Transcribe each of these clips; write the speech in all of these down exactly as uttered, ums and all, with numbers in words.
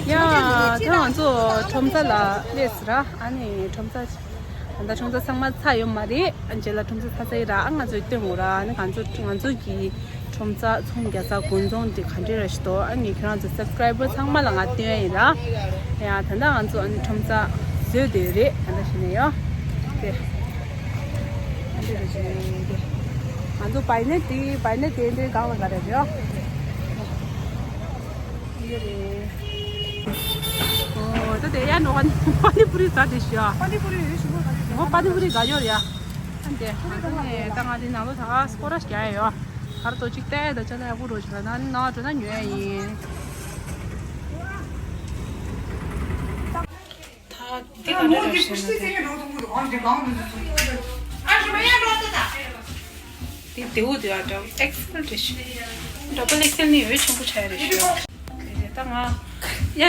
ཡ། ད་ང་ཚོ་ཁྲོམ་ས་ལ་སླེབས་ཟིན་ར། ཨ་ནི་ཁྲོམ་ས་ད་ལྟ་ཁྲོམ་ས་ཚང་མ་ཚར་ཡོད་མ་རེད། ཨ་རྗེས་ལ་ཁྲོམ་ས་ཚར་ཚར་ཡིན་ར། ཨ་ང་ཚོས་སྟོན་དགོས་ར། ཨ་ནི་ང་ཚོ་ང་ཚོ་གི་ཁྲོམ་ས་ཚོང་རྒྱག་ས་དགོན་རྫོང་དེ་ག་འདྲས་ར་ཞིག་འདུག་ཨ་ནི་ཁྱེད་རང་ཚོ་སབ་སི་ཀ་རའི་བར་ཚང་མ་ལ་ང་སྟོན་ཡ་ཡིན་ར། ཡ་ད་ལྟ་ང་ཚོ་ཨ་ནི་ཁྲོམ་ས་བཟོས་བསྡད་ཡོད་རེད། ད་ལྟ་བྱས་ནས་ཡོ། དེ། ཨ་འདྲས་ར་བྱས་ནས་དེ། ང་ཚོ་བའི་ནེ་དེ་བའི་ནེ་དེ་འདྲའི་སྒང་ལ་ག་རེ་རེད་ཡོ། ཡོད་རེད། ཨོ་ད་དེ་ཡ་ནོ་པ་ནི་པུ་རི་ཟ་དེ་ཤི་ཡ། པ་ནི་པུ་རི་ཡོད་ཤི་མོ་ད་དེ་ཤི། ཨོ་པ་ནི་པུ་རི་ག་ཡོད་ཡ། ཨ་འདྲས་ཨ་འདྲས་ད་ང་དེ་ནང་ལོ་ད་སྐོར་ར་ཞིག་ཡ་ཡོ། གར་དོ་གཅིག་བལྟས་ད་ཅ་ལག་ཡག་པོ་རོ་ཞིག་ལ་ན་ནང་འགྲོ་ན་ཉོ་ཡ་ཡིན། ད་འདི་ག་འདྲ་རེད་ཟེར་ན་དེ། དེ་དེའུ་དེ་ཨ་འདྲ་ཨེག་སེལ་རེད་ཤི། ཌབ་བལ་ཨེག་སེལ་ནི་འོས་ཆེན་པོ་ཆགས་རེད་ཤི། དེ་ད་ང་ཡ་ཡ་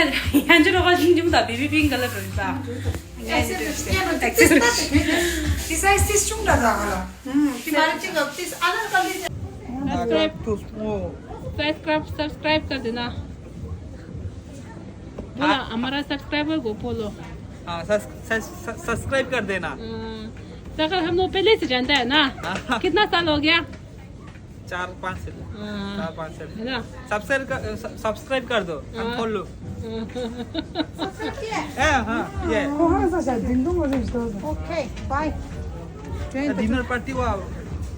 འཇི་རོ་ག་ཤིང་འཇིམ་ད་བི་བི་པིང་ག་ལ་རོ་ད། ཨེག་སེལ་ཨེག་སེལ་དེ་སའི་ཛི་ཆུང་དྲགས་ད་ག་ལ། དེ་མ་རེད་ཅིག་ག་དེ་ཨ་ན་ག་ལི། Subscribe. Subscribe, subscribe कर देना। बोला, हाँ। हमारा सब्सक्राइबर को फॉलो। हाँ, सब्स-, सब्स-, सब्सक्राइब कर देना। हाँ। तो अगर हम लोग पहले से जानता है ना। हाँ। कितना साल हो गया? चार पाँच साल। हाँ। चार पाँच साल। है ना? सब्सक्राइब कर, स-, सब्सक्राइब कर दो। हाँ। अनफॉलो। हाँ। हाँ, हाँ, ये। Okay, bye. डिनर पार्टी हुआ।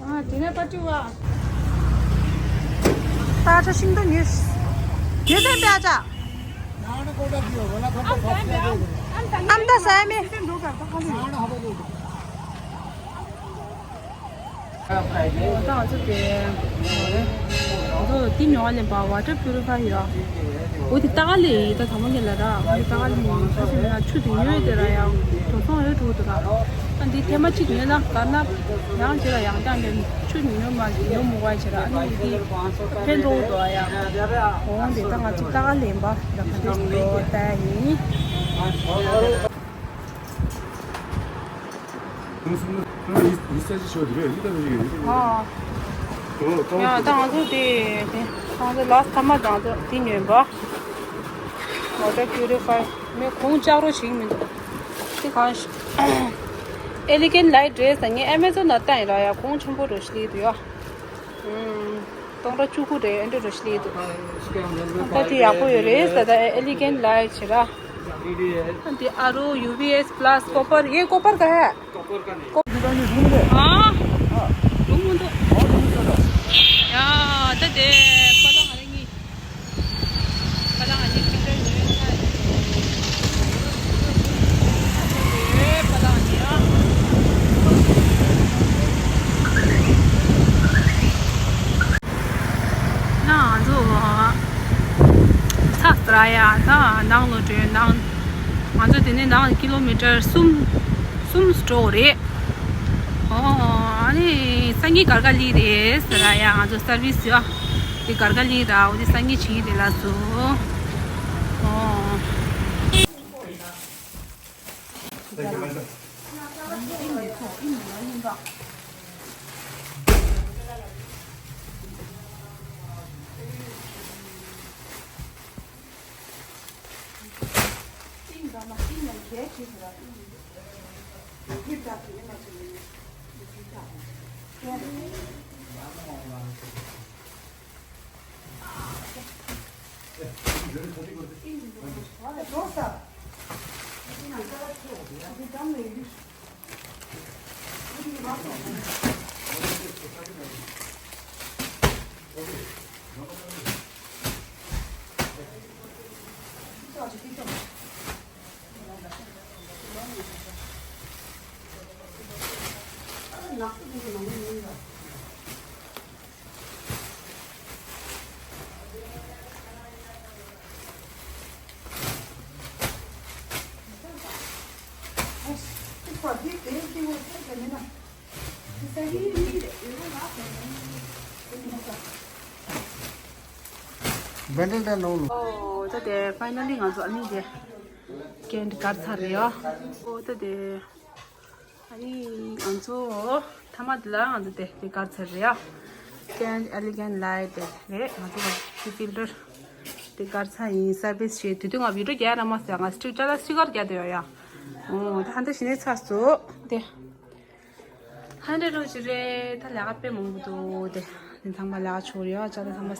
हाँ, डिनर पार्टी हुआ। ताजा सिंह तो न्यूज़। ये तो प्याजा। आम दा सामी। ད་ང་ཚོ་དེ་ང་ཚོ་དེ་ཉོ་བ་ལེན་པ་ཝ་ཊར་པུ་རི་ཕ་ཡར་ཡོད། འོ་དེ་ལྟ་ག་ལེ་ཡིན་ད་དང་པོ་ཉིད་ལ་ར། འོ་དེ་ལྟ་ག་ལེ་ཡིན་ད་ཟེར་ན་ཆུ་དེ་ཉོས་དེ་ར་ཡང་འགྲོ་སོང་ཡོད་འགྲོ་དུ་ར། ཨ་འདི་ཐེངས་མ་གཅིག་ཉོས་ན་ག་ན་ཡང་རྗེས་ལ་ཡང་ཀྱང་ཀྱང་ཆུ་ཉོ་མ་ཉོ་མི་དགོས་བྱས་ར། ཨ་ནི་འོ་དེ་ཕན་ཐོགས་འགྲོ་ཡ། འོ་དེ་ད་ང་ཚོ་ལྟ་ག་ལེན་པ་ད་ག་དེ་འགྲོ་ལྟ་ཡིན། ཨོ། ཡ་ད་ང་ཚོ་དེ་དེ་ང་ཚོ་ལ་སི་ཐ་མ་ད་ང་ཚོ་དེ་ཉོས་པ། ཝ་ཊར་པུ་རི་ཕ་ཡར་མེ་གོང་ལྕགས་རོ་ཞིག་མི་འདུག་དེ་གང་ཞིག་ཨེ་ལི་གན་ལའིཊ་རེད་ཟེར། ངས་ཨེ་མེ་ཛོན་ནང་བལྟས་ཡིན་ར་ཡ། གོང་ཆེན་པོ་རུ་ཞིག་སླེབས་འདུག་ཡ། ཨུམ། སྟོང་ཕྲག་བཅུ་དགུ་རེད། ཨེ་འདྲ་རུ་ཞིག་སླེབས་འདུག་ད་དེ་ཡག་པོ་ཡོད་རེད་ཟེར། ད་ཨེ་ལི་གན་ལའིཊ་བྱེད་ར། འདི་ཨ་རོ་ཡུ་བི་ཨེས་པ་ལ་སི་ཀོ་པར། ཡེ་ཀོ་པར་ག་ཧེ། ཀོ་པར་ག་ནས། ཨ། རུང་མི་འདུག་ཡ་ད་དེ་པ་ལ་ང་རེ་གཉིས། པ་ལ་ང་གཉིས་ཁྱིམ་རེ་ཉོས་ན། དེ་པ་ལ་ང་གཉིས་ཨ། ང་ཚོ་ཚ་ཙ་ཡ་ད་ནང་ལོགས་འགྲོ་ནང་། ང་ཚོ་དེ་ནས་ནང་ཀི་ལོ་མི་ཊར་གསུམ་གསུམ་འགྲོ་རེད། ཨོ་ཨ་ནི་སང་ཉིན་སྒར་ག་ལི་རེད་ཟེར་ཡ། ང་ཚོ་སར་བི་སི་ཡ་དེ་སྒར་ག་ལི་ར། འོ་དེ་སང་ཉིན་བྱེད་ཀྱི་རེད་ལགས་སོ། ཨོ། ཨོ་ད་དེ་ཕའི་ནལ་ལི་ང་ཚོ་ཨ་ནི་དེ་ཀེན་སྒར་ཚར་རེད་ཡ། ཨོ་ད་དེ། ཨ་ནི་ང་ཚོ་མཐའ་མ་དེ་ལ་ང་ཚོ་དེ་དེ་སྒར་ཚར་རེད་ཡ། ཀེན་ཨེ་ལི་གན་ལའིཊ་དེ་རེད། ང་ཚོ་དེ་ཕིལ་ཊར་ དེ་དཀར་ཚ་ཡིན་སར་བིས་བྱས་དེ་དུས་ང་བི་ཌིའོ་རྒྱག་ཡ་ར་མ་ཟེར་ང་སི་ཊིག་ཅ་ལག་སི་ཊིག་གར་རྒྱག་བསྡད་ཡོད་ཡ། འོ་ད་ཧ་འདྲ་ཞིག་ནས་ཚར་སོང་དེ། ཧ་འདྲ་རོ་ཞིག་རེད་ད་ལས་ཀ་དཔེ་མང་པོ་འདུག་དེ། དེ་ཚང་མ་ལས་ཀ་ཆོག་རེད་ཡ་ཅ་ལག་ཚང་མ།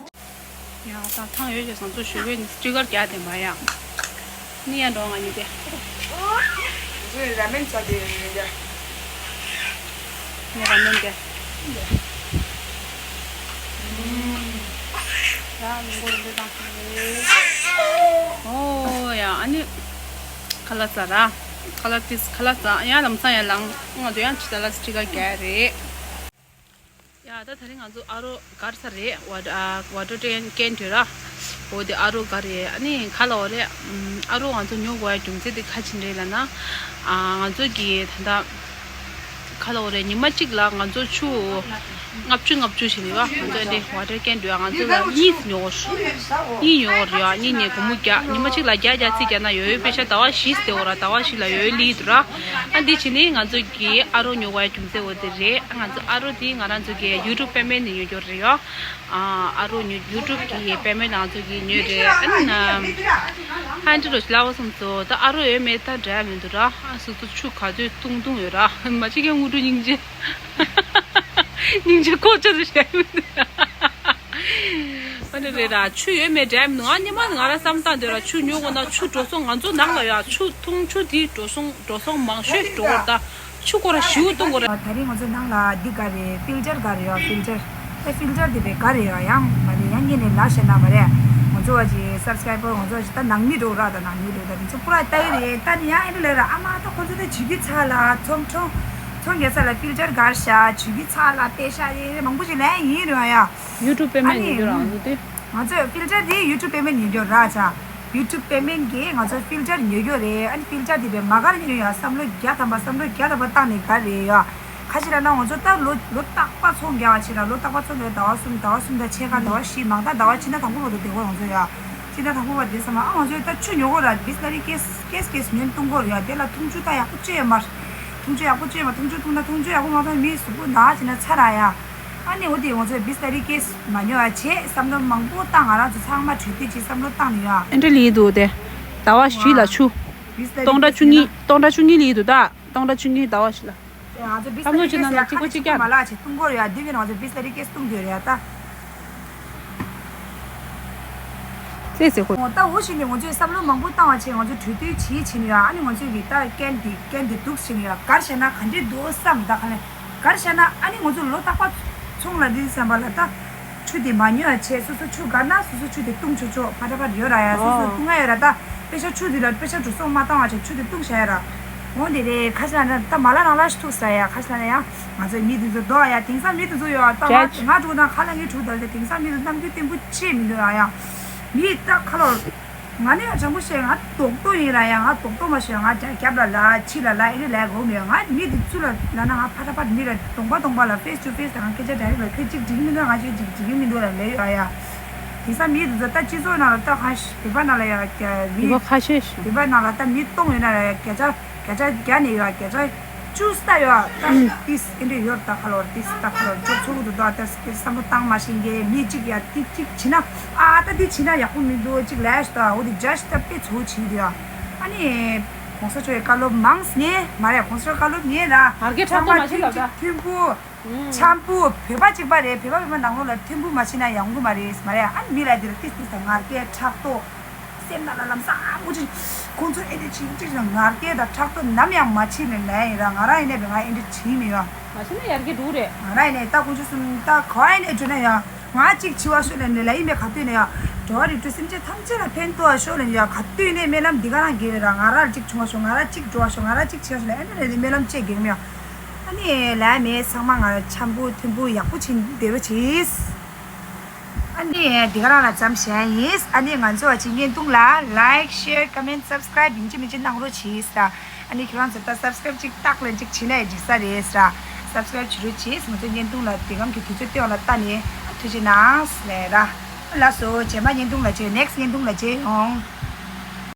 ཡ་ད་ཐང་ཡོད་ཅེས་སང་ཚོ་ཞུ་གི་ནི་སི་ཊིག་གར་རྒྱག་དེ་མ་ཡ། ནི་ཡ་འགྲོ་ང་ནི་དེ། ང་ཚོས་ར་མེན་ཟ་དེ་ཡོད་ཡ། ངས་ར་མེན་དེ། ཡ་ལུང་པོ་རིན་པོ་བཏང་སོང་རེད། ཨོ་ཡ་ཨ་ནི། ཁ་ལག་ཟ་ར། ཁ་ལག་ཏིས་ཁ་ལག་ཟ་ཡ་ལམ་སང་ཡ་ལང་ང་ཚོ་ཡང་ཅི་ད་ལ་སི་ཊིག་གར་རྒྱག་རེད། ཡ་ད་དེ་རིང་ང་ཚོ་ཨ་རོ་གར་ས་རེད། ཝ་ཨ་ཝ་ཊར་ཊེན་ཀན་དུ་ར། འོ་དེ་ཨ་རོ་གར་རེད། ཨ་ནི་ག་ལ་འོ་རེད། ཨམ་ཨ་རོ་ང་ཚོ་ཉོ་དགོས་ཡ་རྒྱུ་མཚན་དེ་ག་ཅི་རེད་ལབ་ན། ཨ་ང་ཚོ་གི་ད་ལྟ་ག་ལ་འོ་རེད། ཉི་མ་གཅིག་ལ་ང་ཚོ་ཆུ་ལྔ་བཅུ་ལྔ་བཅུ་ཞིག་རེད་བ། ང་ཚོ་འདི་ཝ་ཊར་ཀན་དུ་ང་ཚོ་ལ་གཉིས་ཉོ་དགོས་གཉིས་ཉོ་དགོས་རེད་བ། གཉིས་ནས་སྒོར་མོ་བརྒྱ། ཉི་མ་གཅིག་ལ་བརྒྱ་བརྒྱ་ཚིག་བརྒྱབ་ན་ཡོད་ཡོད་པེ་ཤ་ཟླ་བ་བཞི་སྟེ་འོ་ར་ཟླ་བ་བཞི་ལ་ཡོད་ཡོད་ལི་འདུག་ར། ཨ་འདི་བྱས་ནས་ང་ཚོ་གི་ཨ་རོ་ཉོ་དགོས་ཡ་རྒྱུ་མཚན་འོ་དེ་རེད། ང་ཚོ་ཨ་རོ་དེ་ང་རང་ཚོ་གི་ཡུ་ཊུབ་པེ་མེན་ནས་ཉོ་རྒྱུ་རེད་ཡོ། ཨ་ཨ་རོ་ཉོ་ཡུ་ཊུབ་གི་པེ་མེན་ང་ཚོ་གི་ཉོས་རེད། ཨ་ནི་ཧན་ཏི་རོ་ལ་བ་སོང་ཚོ་ད་ཨ་རོ་ཡོད་མེད་ད་འདྲ་མི་འདུག་ར། ཨ་སོ་སོ་ཆུ་ག་ཚོད་བཏུང་བཏུང་ཡོད་ར། མ་གཅིག་ཀྱང་དངོས་གྲུབ་སྙིང་རྗེ། སྙིང་རྗེ་ཁོག་ཆ་ཚོད་བཤད་མི་འདུག་ཨ་ནི་རེད་ར། ཆུ་ཡོད་མེད་འདྲ་མི་འདུག་ཨ་ནི་མ་ང་རང་བསམ་སྟངས་འདོད་ར། ཆུ་ཉོ་དགོས་ན་ཆུ་འགྲོ་སོང་ང་ཚོ་ནང་ལ་ཡ་ཆུ་འཐུང་ཆུ་དེ་འགྲོ་སོང་འགྲོ་སོང་མང་ཤོས་འགྲོ་གོ་ད། ཆུ་སྐོར་ར་ཞིའུ་གཏོང་གོ་ར། ད་རིང་ང་ཚོ་ནང་ལ་འདི་ག་རེད། ཕིལ་ཊར་ག་རེད་ཡ། ཕིལ་ཊར་ཨེ་ཕིལ་ཊར་དེ་བས་ག་རེད་ཡ། ཡང་མ་རེད་ཡང་ངས་ནས་ལ་བཤད་ན་མ་རེད། ང་ཚོ་བ་ཅི་སབ་སི་ཀ་རའི་བར་ང་ཚོ་བ་ཅི་ད་ནང་མི་འགྲོ་ར། ད་ནང་མི་འགྲོ་ད་དེ་ཚོ་པུ་ར་ལྟ་གི་རེད། ད་ནི་ཡང་ཨེ་འདྲ་ལས་ར། ཨ་མ་ད་ཁོ་ཚོ་ད་ཇུས་ཀྱི་ཚ་ལ་ཚོང་ཁྲོང་ཚོང་རྒྱག་ས་ལ་ཕིལ་ཊར་གར་ཤ་ཇུས་ཀྱི་ཚ་ལ་ཏེ་ཤ་རེ་མང་པོ་ཞིག་ལས་ཡིན་རེད་ཡ། ཡུ་ཊུབ་པེ་མེན་ཨ་ནི་ཡོད་ར་ང་ཚོ་དེ། ང་ཚོས་ཕིལ་ཊར་དེ་ཡུ་ཊུབ་པེ་མེན་ཉོ་རྒྱུ་ར་ཆ། ཡུ་ཊུབ་པེ་མེན་གྱིས་ང་ཚོ་ཕིལ་ཊར་ཉོ་རྒྱུ་རེད། ཨ་ནི་ཕིལ་ཊར་དེ་བས་མ་གར་ཉོ་ཡ་བསམ་བློ་བརྒྱ་ཐམ་པ་བསམ་བློ་བརྒྱ་ཐམ་པ་བཏང་ནས་ག་རེད་ཡ། ཁ་ཤས་ལ་ན་ང་ཚོ་ད་ལོ་ལོ་རྟག་པ་ཚོང་རྒྱག་བ་ཆེ་ན་ལོ་རྟག་པ་ཚོང་རྒྱག་ཟླ་བ་གསུམ་ཟླ་བ་གསུམ་དང་ཕྱེད་ཀ་ཟླ་བ་བཞི་མང་ད་ཟླ་བ་ཕྱི་ཟླ་དང་པོ་བར་དུ་བསྡད་དགོས་ང་ཚོ་ཡ། ཕྱི་ཟླ་དང་པོ་བར་དུ་བསྡད་ཙམ་ཨ་ང་ཚོས་ད་ཆུ་ཉོ་དགོས་ར། བི་སི་ལ་རི་ཀེས་ཀེས་ཀེས་ཉོན་བཏུང་དགོས་ར་ཡ། དེ་ལ་འཐུང་ཆུ་ད་ཡག་པོ་བཅོས་ཡོད་མ་རེད། འཐུང་ཆུ་ཡག་པོ་བཅོས་མ། འཐུང་ཆུ་འཐུང་ན་འཐུང་ཆུ་ཡག་པོ་མ་འཐུང་མི་གཟུགས་པོ་ན་བྱས་ན་ཚ་ར་ཡ། ཨ་ནི་འོ་དེ་ང་ཚོས་བི་སི་ལ་རི་ཀེས་མ་ཉོ་བ་བྱས་བསམ་བློ་མང་པོ་བཏང་ང་རང་ཚོ་ཚང་མ་གྲོས་བསྡུར་བྱས་བསམ་བློ་བཏང་ནས་ཡོད། ཨེ་འདྲ་ལི་འདུག་དེ། ཟླ་བ་བཞི་ལ་ཆུ། སྟོང་ཕྲག་བཅུ་གཉིས་སྟོང་ཕྲག་བཅུ་གཉིས་ལི་འདུག་ད་སྟོང་ཕྲག་བཅུ་གཉིས་ཟླ་བ་བཞི་ལ། ང་ཚོ་བི་སི་ལ་རི་ཀེས་ཡ་ཁ་ཤས་ཅིག་མ་ལ་བྱས་བཏུང་དགོས་རེད་ཡ། དེ་བས་ང་ཚོ་བི་སི་ལ་རི་ཀེས་བཏུང་དགོས་རེད་ཡ་ད། ཙེ་ཙེ་ཁོ། ད་འོ་ཞིག་ནས་ང་ཚོས་བསམ་བློ་མང་པོ་བཏང་བ་བྱས་ང་ཚོ་གྲོས་བསྡུར་བྱེད་བྱེད་ནས་ཡ། ཨ་ནི་ང་ཚོས་གི་ད་ཀན་དེ་ཀན་དེ་འདུག་བྱེད་ནས་ཡ་གར་བྱས་ན་ག་འདྲས་འདུག་བསམ་ད་ག་ལེ། གར་བྱས་ན་ཨ་ནི་ང་ཚོ་ལོ་རྟག་པ་ཚོང་ལ་འདི་བསམ་པ་ལ་ད་ཆུ་དེ་མ་ཉོ་ཡ་བྱས་སོ་སོ་ཆུ་གར་ན་སོ་སོ་ཆུ་དེ་བཏུང་ཆོག་ཆོག་ཕ་ཏྲ་ཕ་ཡོད་ར་ཡ། སོ་སོ་ཨོ། བཏུང་ཡ་ཡོད་ར་ད། པེ་ཤ་ཆུ་དེ་ལ་པེ་ཤ་འགྲོ་སོང་མ་བཏང་བ་བྱས་ཆུ་དེ་བཏུང་བྱ་ཡ་ར། འོ་དེ་རེད། ཁ་ཤས་ལ་ད་མ་ལ་རང་ལ་ཞིག་ཐུག་ས་ཡ། ཁ་ཤས་ལ་ཡ་ང་ཚོའི་མི་དེ་ཚོ་རྡོ་ཡ་དེང་སང་མི་དེ་ཚོ་ཡོད་ད། ང་ང་དྲུག་དང་ཁ་ལ་ངའི་དྲུག་དང་དེ་དེང་སང་མི་དེ་རྣམ་འགྱུར་བརྟན་པོ་ཆེ་མི་འདུག་ཡ་ཡ། མི་ད་ཁ་ལོ། ང་ནི་ཡང་དྲང་པོ་བཤད་ང་རྡོག་རྡོག་ཡིན་ར་ཡ། ང་རྡོག་རྡོག་མ་ཤོད་ང་རྒྱ་རྒྱབ་ལ་ལ་ཕྱི་ལ་ལ་ཨེ་རི་ལ་གོ་མེད། ང་མི་དེ་ཚུ་ལ་ལ་ན་ང་ཕ་ཏྲ་ཕ་མི་ལ་གདོང་པ་གདོང་པ་ལ་ཕེས་ཊུ་ཕེས་དང་སྐད་ཆ་ཌའི་རེག་ལ་ཁྱོད་གཅིག་འགྲིག་མི་འདུག་ང་ཁྱོད་གཅིག་འགྲིག་མི་འདུག་ལ་ལས་ཡོད་ཨ་ཡ། དེང་སང་མི་དེ་ཚོ་ད་སྤྱི་ཚོགས་ནང་ལ་ད་གང་ཞིག་བོད་པ་ནང་ལ་ཡ་རྒྱ་མི་བོད་པ་ཁ་ཤས་ཤིག་བོད་པ་ནང་ལ་ད་མི་སྟོང་ཡོད་ན་ལ་ཡ་བརྒྱ་ཆ་བརྒྱ་ཆ་བརྒྱ་ནས་ཡོད་བརྒྱ་ཆ་བཅུ་ས་ཡོད་ད་ཏིས་ཨེ་འདྲ་ཡོད་ད་ཁ་ལོར་ཏིས་ད་ཁ་ལོར་ཅོག་ཚོགས་འདུག་ད་ད་བསམ་བློ་བཏང་མ་ཤེས་མཁན་མི་གཅིག་ཡ་ཏིག་ཅིག་བྱིན་ན་ཨ་ད་འདི་བྱིན་ན་ཡག་པོ་མི་འདུག་ཅིག་ལས་ཤི་ད་འོ་དེ་ཇ་ཤི་ད་དཔེ་ཚོ་བྱིན་དུ་ཡ་ཨ་ནི་གོང་ས་མཆོག་གི་བཀའ་སློབ་མང་སྙེ་མ་རེད། གོང་ས་མཆོག་བཀའ་སློབ་ཉེ་ར་ང་རྒྱལ་ཕྲག་དོག་མ་བྱེད་ལབ་ད། མཐུན་པོ། འཆམ་པོ་བོད་པ་གཅིག་པ་རེད། བོད་པ་བོད་པ་ནང་ལོགས་ལ་མཐུན་པོ་མ་བྱེད་ན་ཡོང་གི་མ་རེད་མ་རེད། ཨ་ནི་མི་ལ་འདི་ལ་ཏིས་ཏིས་དང་ང་རྒྱལ་ཕྲག་དོག་སེམས་ནང་ལ་ལམ་སང་ཨ་མོ་ཅིག་ཁོང་ཚོ་ཨེ་འདྲ་བྱེད་ཅིག་ང་རྒྱལ་དང་ཕྲག་དོག་ནམ་ཡང་མ་བྱེད་ནས་ལས་ཡིན་ར། ང་རང་ཡིན་ནས་ང་ཨེ་འདྲ་བྱེད་མི་ཡོང་། མ་བྱེད་ན་ཡར་རྒྱས་འགྲོ་རེད། ང་རང་ཡིན་ནས་ད་ཁོང་ཚོ་གསུམ་ད་ག་ཡིན་ནས་འགྲོ་ན་ཡང་ང་གཅིག་འཆི་བ་ཤོག་ལས་ནས་ལས་ཡིན་པའི་ག་དུས་ནས་ཡང་འགྲོ་བ་རིགས་དྲུག་སེམས་ཅན་ཐམས་ཅད་ལ་ཕན་ཐོགས་ཤོག་ལས་ནས་ཡང་ག་དུས་ནས་སྨོན་ལམ་འདི་ག་རང་དགེ་བའི་ར་ང་རང་གཅིག་བྱུང་བ་ཤོག་ང་རང་གཅིག་འགྲོ་བ་ཤོག་ང་རང་གཅིག་འཆི་བ་ཤོག་ལས་ཨེ་འདྲ་རེད་སྨོན་ལམ་བཅས་དགེ་མི་ཡང་། ཨ་ནི་ལས་མེད་ཚང་མ་ང་འཆམ་པོ་མཐུན་པོ་ཡག་པོ་བྱིན་བདེ་བ་བྱིས། ཨ་ནི་འདི་ག་རང་ལ་འཚམས་བྱས་ཡིན། ཨ་ནི་ང་ཚོ་ཨ་ཅི་བརྙན་ཐུང་ལ་like, share, comment, subscribe ཡིན་གཅིག་མིན་གཅིག་གནང་རོགས་བྱིས་ཟེར། ཨ་ནི་ཁྱེད་རང་ཚོ་ད་subscribe གཅིག་ཏག་ལན་གཅིག་བྱིན་ན་ཡི་འགྲིག་ས་རེད་ཟེར། subscribe བྱེད་རོགས་བྱིས། ང་ཚོ་བརྙན་ཐུང་ལ་དེ་གམ་གྱི་དུས་ཚོད་སྟོན་ལ་ལྟ་ནས་ཐུགས་རྗེ་གནང་ཟེར་ར། ལགས་སོ་རྗེས་མ་བརྙན་ཐུང་ལ་མཇལ། next བརྙན་ཐུང་ལ་མཇལ་ཡོང་།